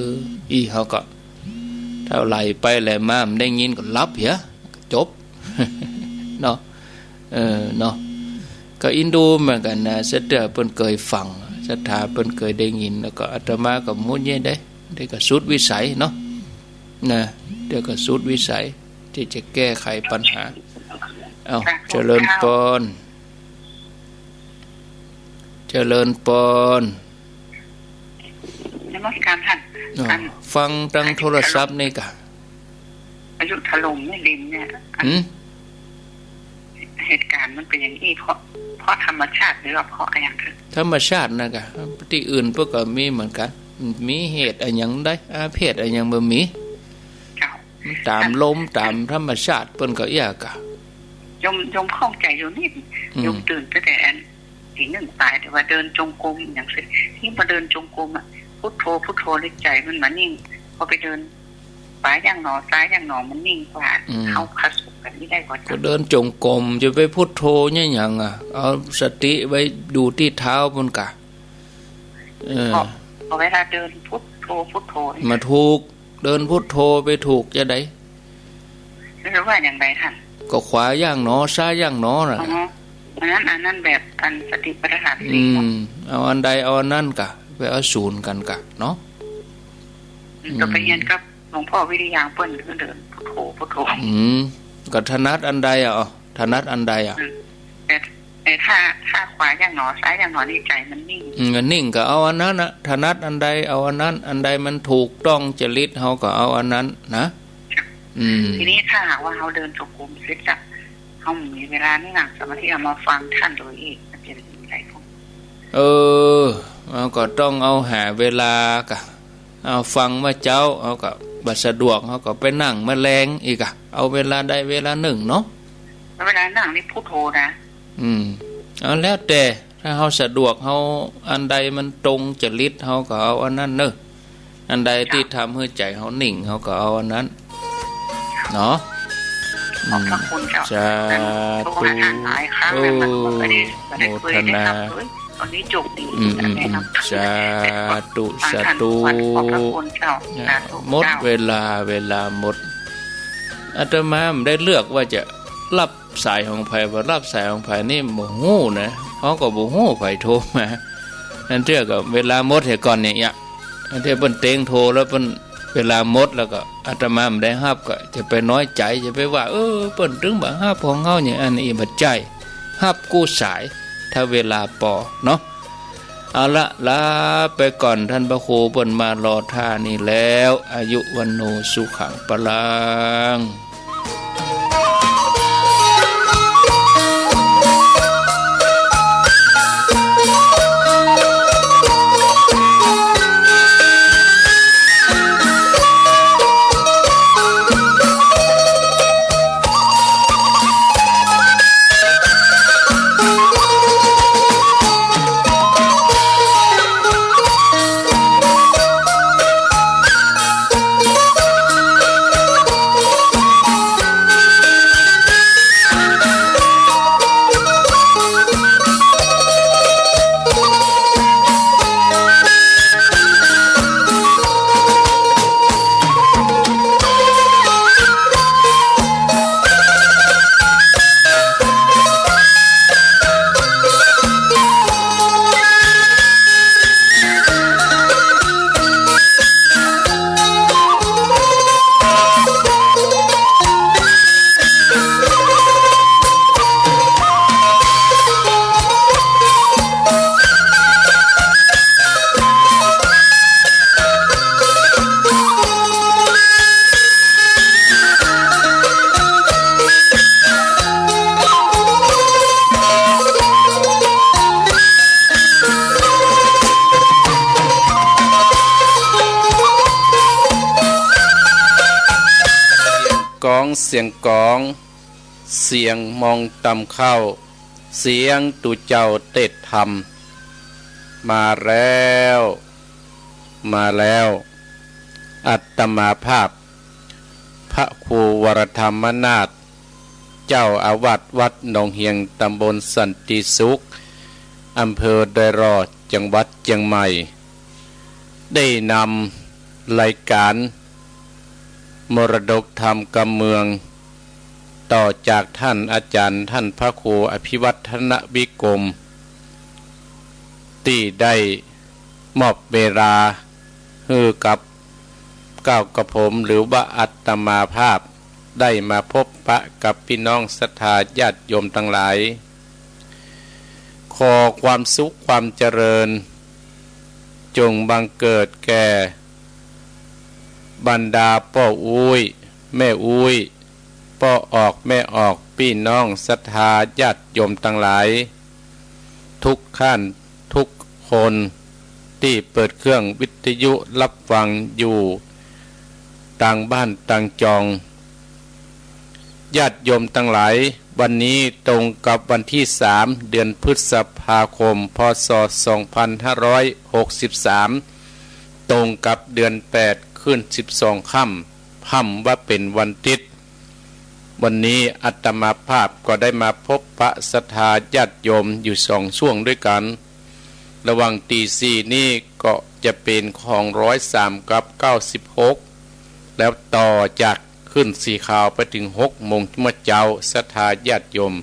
อี้เฮาก็ ถ้าไหลไปไหลมา บ่ได้ยินก็หลับเหีย จบ เนาะ เออ เนาะ ก็อินดูเหมือนกั๋นนะ สะเตื้อเปิ้นเกยฟัง ศรัทธาเปิ้นเกยได้ยิน แล้วก็อาตมาก็หมู่เยียะได้ เดี๋ยวก็สุดวิสัยเนาะ นะ เดี๋ยวก็สุดวิสัย ตี้จะแก้ไขปัญหา เอ้า เจริญปอน เจริญปอน นมัสการท่าน อ๋อ อัน ฟังตางโทรศัพท์นี่กะ พายุถล่มแม่ริมเนี่ย อัน หืม เหตุการณ์มันเป๋นอย่างอี้ เพราะ เพราะธรรมชาติหรือว่าเพราะอะหยังคะ ธรรมชาตินะกะ ตี้อื่นเปิ้นก็มีเหมือนกั๋น มีเหตุอะหยังใด อาเพศอะหยังบ่มี เจ้า มันต๋ามลม ต๋ามธรรมชาติเปิ้นก็เอี้ยกะ โยม โยมข้องใจ๋อยู่นิด อืม โยมตื่นตั้งแต่อัน ตีหนึ่งปาย แต่ว่าเดินจงกรมอย่างเสีย นี่พอเดินจงกรมอะ พุทโธ พุทโธในใจ๋มันบ่นิ่ง พอไปเดินขวาย่างหนอ ซ้ายย่างหนอ มันนิ่งกว่า อืม เข้าเข้าสู่กันนี่ได้กว่า ก็เดินจงกรม จะไปพุทโธเนี่ยหยังอะ เอาสติไว้ดูตี้เท้าปู้นกะ เออ พอ พอเวลาเดินพุทโธ พุทโธนี่ มาถูก เดินพุทโธไปถูกจะใด หรือว่าอย่างใดท่าน ก็ขวาย่างหนอ ซ้ายย่างหนอน่ะ อ๋อ อันนั้น อันนั้นแบบอันสติปัฏฐานสี่ อืม เนาะ เอาอันใดเอาอันนั้นกะ ไปเอาศูนย์กั๋นกะเนาะ อืม ก็ไปเฮียนกับหลวงพ่อวิริยังเปิ้นก็เดินพุทโธ พุทโธ อืม ก็ถนัดอันใดอะ อ๋อ ถนัดอันใดอะ อืม แต่ แต่ถ้า ถ้าขวาย่างหนอ ซ้ายย่างหนอ นี่ใจ๋มันนิ่ง อืม มันนิ่งก็เอาอันนั้นน่ะ ถนัดอันใดเอาอันนั้น อันใดมันถูกต้องจริตเฮาก็เอาอันนั้นนะ อืม ทีนี้ถ้าหากว่าเฮาเดินจงกรมเสร็จอะ เฮามีเวลานี่นั่งสมาธิ เอามาฟังท่านโดยเอง มันจะเป็นอย่างไรพวก เออ เฮาก็ต้องเอาหาเวลากะ เอาฟังเมื่อเจ๊า เฮาก็บ่สะดวก เฮาก็ไปนั่งเมื่อแลงอีกอะ เอาเวลาใดเวลานึ่งเนาะ แล้วเวลานั่งนี่พุทโธนะ อืม เอาแล้วแต่ ถ้าเฮาสะดวก เฮาอันใดมันตรงจริตเฮาก็เอาอันนั้นเนาะ อันใดตี้ทำหื้อใจ๋เฮานิ่ง เฮาก็เอาอันนั้นเนาะ ขอบพระคุณเจ้า อืม สาธุ โอ้ โมทนา อืม อืม สาธุ สาธุ ขอบพระคุณเจ้า อ่า สาธุ หมดเวลา เวลาหมด อาตมาบ่ได้เลือกว่าจะฮับสายของใผ บ่ฮับสายของใผนี่บ่ฮู้นะ เฮาก็บ่ฮู้ใผโทรมา อันเตื้อก็เวลาหมดเหียก่อนเนี่ย อันเตื้อเปิ้นเต็งโทรแล้วเปิ้นเวลาหมดแล้วก็อาตมาบ่ได้ฮับ ก็จะไปน้อยใจ๋ จะไปว่า เออ เปิ้นตึงบ่ฮับของเฮาเนี่ย อันนี้บ่ใจ้ ฮับกู้สาย ถ้าเวลาปอเนาะ เอาละ ลาไปก่อน ต้านพระครูเปิ้นมารอท่านี่แล้ว อายุ วัณโณ สุขัง พลัง กองเสียงกอง เสียงมองตำเข้า เสียงตุ๊เจ้าเตศน์ธรรม มาแล้ว มาแล้ว อาตมาภาพ พระครูวรธรรมนาถ เจ้าอาวาสวัดหนองเฮียง ตำบลสันติสุข อำเภอดอยหล่อ จังหวัดเจียงใหม่ ได้นำรายการมรดกธรรมกำเมือง ต่อจากท่านอาจารย์ ท่านพระครูอภิวัฒนวิกรม ตี้ได้มอบเวลาหื้อกับเก้ากระผม หรือว่าอาตมาภาพ ได้มาพบปะกับปี้น้องศรัทธาญาติโยมตังหลาย ขอความสุขความเจริญ จงบังเกิดแก่ บรรดาป้ออุ๊ย แม่อุ๊ย ป้อออก แม่ออก ปี้น้องศรัทธาญาติโยมตังหลาย ทุกท่านทุกคน ตี้เปิดเครื่องวิทยุฮับฟังอยู่ ตางบ้านตางจอง ญาติโยมตังหลาย วันนี้ตรงกับวันตี้สาม เดือนพฤษภาคม พ.ศ. สองพันห้าร้อยหกสิบสาม ตรงกับเดือนแปด ขึ้นสิบสองค่ำ พ่ำว่าเป๋นวันติ๊ด วันนี้อาตมาภาพก็ได้มาพบปะศรัทธาญาติโยมอยู่สองช่วงด้วยกั๋น ระหว่างตีสี่นี่ก็จะเป๋นของร้อยสามกับเก้าสิบหก แล้วต่อจากขึ้นสี่ข่าวไปเถิงหกโมงเมื่อเจ๊า ศรัทธาญาติโยม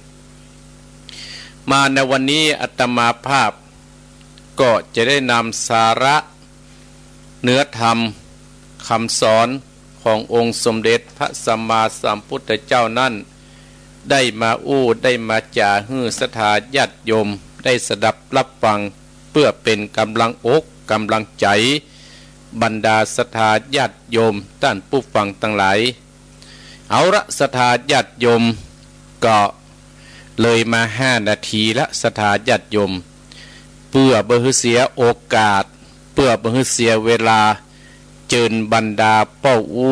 มาในวันนี้อาตมาภาพก็จะได้นำสาระเนื้อธรรมคำสอนขององค์สมเด็จพระสัมมาสัมพุทธเจ้านั้น ได้มาอู้ ได้มาจ๋าหื้อศรัทธาญาติโยมได้สดับฮับฟัง เปื้อเป๋นก๋ำลังอกก๋ำลังใจ๋ บรรดาศรัทธาญาติโยมต้านผู้ฟังตังหลาย เอาละ ศรัทธาญาติโยม ก็เลยมาห้านาทีละ ศรัทธาญาติโยม เปื้อบ่หื้อเสียโอกาส เปื้อบ่หื้อเสียเวลา เจิญบรรดาป้ออุ๊